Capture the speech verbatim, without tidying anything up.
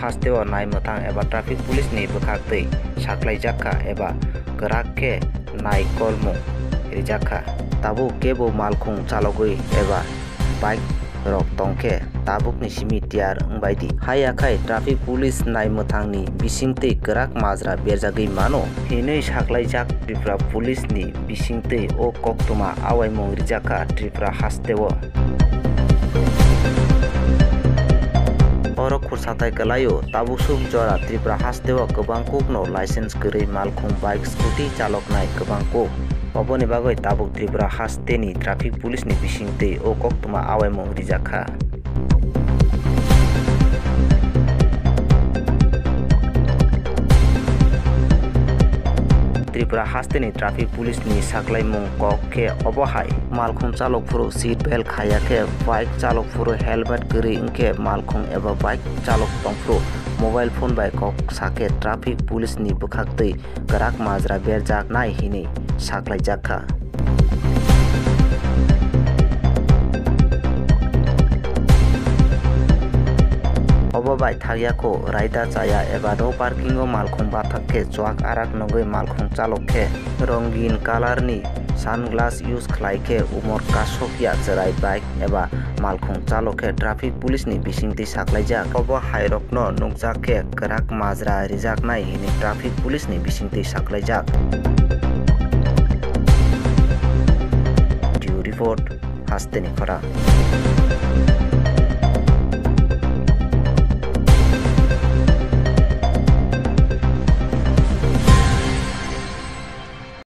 hasteo naimwthang eba traffic police ni bwkhaktwi saklaijak kha eba kwrak khe naikolmung rijak kha. Tabuk kebo malkhung chalogwi eba bike rok tongkhe tabukni simi tiyar wngbai di. Haiya khai traffic police naimwthangni bisingtwi kwrak majra berjagwi mano hinwi saklaijak Tripura police ni bisingtwi o koktwma awaimung rijak kha Tripura hasteo. Oro khursathai kwlaio, tabuk suk jora Tripura hasteo kwbang kokno license kwrwi malkhung bike scooty chaloknai kwbang kok. Oboni bagwi tabuk Tripura hasteni traffic police ni bisingtwi o koktwma awaimung rijak kha. Tripura hasteni traffic police ni saklaimung kok khe obo hai, malkhung chalok phuru seat belt khaiya khe, bike chalok phuru helmet kwrwi wngkhe, malkhung eba bike chalok tongphuru mobile phone bai kok sakhe traffic police ni bwkhaktwi kwrak majra berjak nai hinwi saklaijak kha. Obo bai thakya kho, raida chaya eba no parking o malkhung bathak khe chuak arak nugwi malkhung chalok khe rongin colour ni sunglass use khlai khe umor kasokya chwrai bike eba malkhung chalok khe traffic police ni bisingtwi saklaijak. Obo hairokno nukjak khe kwrak majra rijaknai hwnwi traffic police ni bisingtwi saklaijak. Bureau report, Hasteni Khorang.